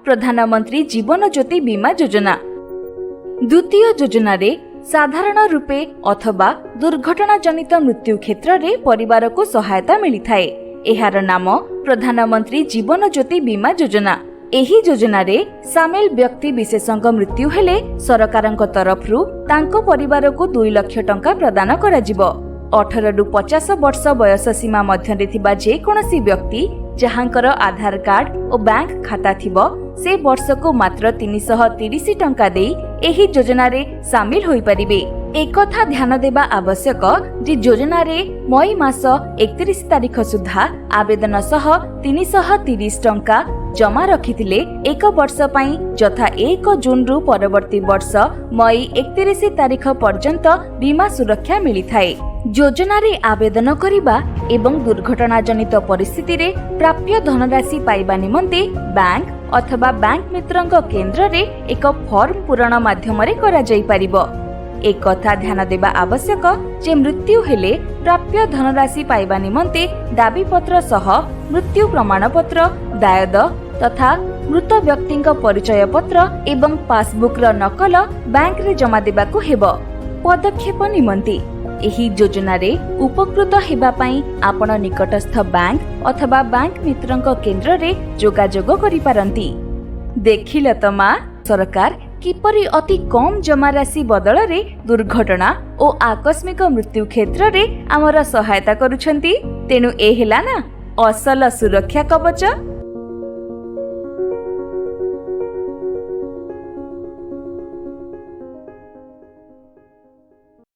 ପ୍ରଧାନମନ୍ତ୍ରୀ ଜୀବନ ଜ୍ୟୋତି ବୀମା ଯୋଜନା। ଦ୍ୱିତୀୟ ଯୋଜନାରେ ସାଧାରଣ ରୂପେ ଅଥବା ଦୁର୍ଘଟଣା ଜନିତ ମୃତ୍ୟୁ କ୍ଷେତ୍ରରେ ପରିବାରକୁ ସହାୟତା ମିଳିଥାଏ। ଏହାର ନାମ ପ୍ରଧାନମନ୍ତ୍ରୀ ଜୀବନ ଜ୍ୟୋତି ବୀମା ଯୋଜନା। ଏହି ଯୋଜନାରେ ସାମିଲ ବ୍ୟକ୍ତି ବିଶେଷଙ୍କ ମୃତ୍ୟୁ ହେଲେ ସରକାରଙ୍କ ତରଫରୁ ତାଙ୍କ ପରିବାରକୁ 2 ଲକ୍ଷ ଟଙ୍କା ପ୍ରଦାନ କରାଯିବ। 18ରୁ 50 ବର୍ଷ ବୟସ ସୀମା ମଧ୍ୟରେ ଥିବା ଯେକୌଣସି ବ୍ୟକ୍ତି, ଯାହାଙ୍କର ଆଧାର କାର୍ଡ ଓ ବ୍ୟାଙ୍କ ଖାତା ଥିବ, ସେ ବର୍ଷକୁ ମାତ୍ର 330 ଟଙ୍କା ଦେଇ ଏହି ଯୋଜନାରେ ସାମିଲ ହୋଇପାରିବେ। ଏକଥା ଧ୍ୟାନ ଦେବା ଆବଶ୍ୟକ ଯେ ଯୋଜନାରେ ମଇ ମାସ 31 ତାରିଖ ସୁଦ୍ଧା ଆବେଦନ ସହ 330 ଟଙ୍କା ଜମା ରଖିଥିଲେ ଏକ ବର୍ଷ ପାଇଁ, ଯଥା 1 ଜୁନରୁ ପରବର୍ତ୍ତୀ ବର୍ଷ ମଇ 31 ତାରିଖ ପର୍ଯ୍ୟନ୍ତ ବୀମା ସୁରକ୍ଷା ମିଳିଥାଏ। ଯୋଜନାରେ ଆବେଦନ କରିବା ଏବଂ ଦୁର୍ଘଟଣା ଜନିତ ପରିସ୍ଥିତିରେ ପ୍ରାପ୍ୟ ଧନରାଶି ପାଇବା ନିମନ୍ତେ ବ୍ୟାଙ୍କ ଅଥବା ବ୍ୟାଙ୍କ ମିତ୍ରଙ୍କ କେନ୍ଦ୍ରରେ ଏକ ଫର୍ମ ପୂରଣ ମାଧ୍ୟମରେ କରାଯାଇପାରିବ। ଏକଥା ଧ୍ୟାନ ଦେବା ଆବଶ୍ୟକ ଯେ ମୃତ୍ୟୁ ହେଲେ ପ୍ରାପ୍ୟ ଧନରାଶି ପାଇବା ନିମନ୍ତେ ଦାବିପତ୍ର ସହ ମୃତ୍ୟୁ ପ୍ରମାଣପତ୍ର, ଦାୟଦ ତଥା ମୃତ ବ୍ୟକ୍ତିଙ୍କ ପରିଚୟ ପତ୍ର ଏବଂ ପାସବୁକ୍ର ନକଲ ବ୍ୟାଙ୍କରେ ଜମା ଦେବାକୁ ହେବ। ପଦକ୍ଷେପ ନିମନ୍ତେ ଏହି ଯୋଜନାରେ ଉପକୃତ ହେବା ପାଇଁ ଆପଣ ନିକଟସ୍ଥ ବ୍ୟାଙ୍କ ଅଥବା ବ୍ୟାଙ୍କ ମିତ୍ରଙ୍କ କେନ୍ଦ୍ରରେ ଯୋଗାଯୋଗ କରିପାରନ୍ତି। ଦେଖିଲ ତ ମା, ସରକାର କିପରି ଅତି କମ୍ ଜମାରାଶି ବଦଳରେ ଦୁର୍ଘଟଣା ଓ ଆକସ୍ମିକ ମୃତ୍ୟୁ କ୍ଷେତ୍ରରେ ଆମର ସହାୟତା କରୁଛନ୍ତି। ତେଣୁ ଏ ହେଲା ନା ଅସଲ ସୁରକ୍ଷା କବଚ।